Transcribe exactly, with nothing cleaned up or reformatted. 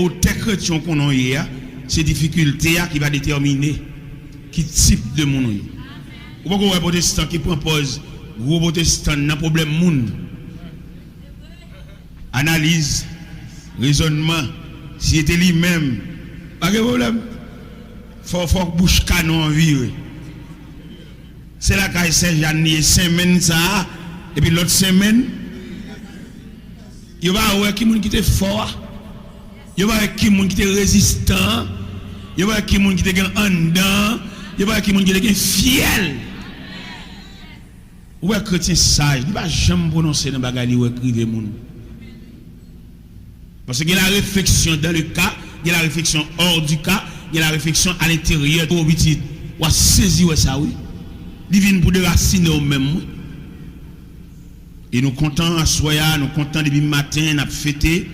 Otè kretyen w konnen w ye a, se difikilte a ki va detèmine ki tip de moun ou ye. Ou poko wè pwotestan ki pran pòz gwo pwotestan nan pwoblèm moun. Analiz, rezònman, si se te li menm, pa gen pwoblèm. Fò, fò bouch kanon an vire. Se lakay Sè Jàn li ye, senmenn sa a, epi lòt senmenn, yo pa wè ki moun ki te fò a. Yo pa wè ki moun ki te rezistan an. Yo pa wè ki moun ki te gen anndan an. Yo pa wè ki moun ki te gen fyèl. Ou wè kretyen saj, li pa janm pwononse nan bagay li wè k rive moun. Paske gen la réflexion dans le cas, gen la réflexion hors du cas, gen la réflexion à l'intérieur. Gwo pitit, w a sezi wè sa wi. Li vin pou derasine w menm wi. E nou kontan aswè a, nou kontan depi maten n ap fete.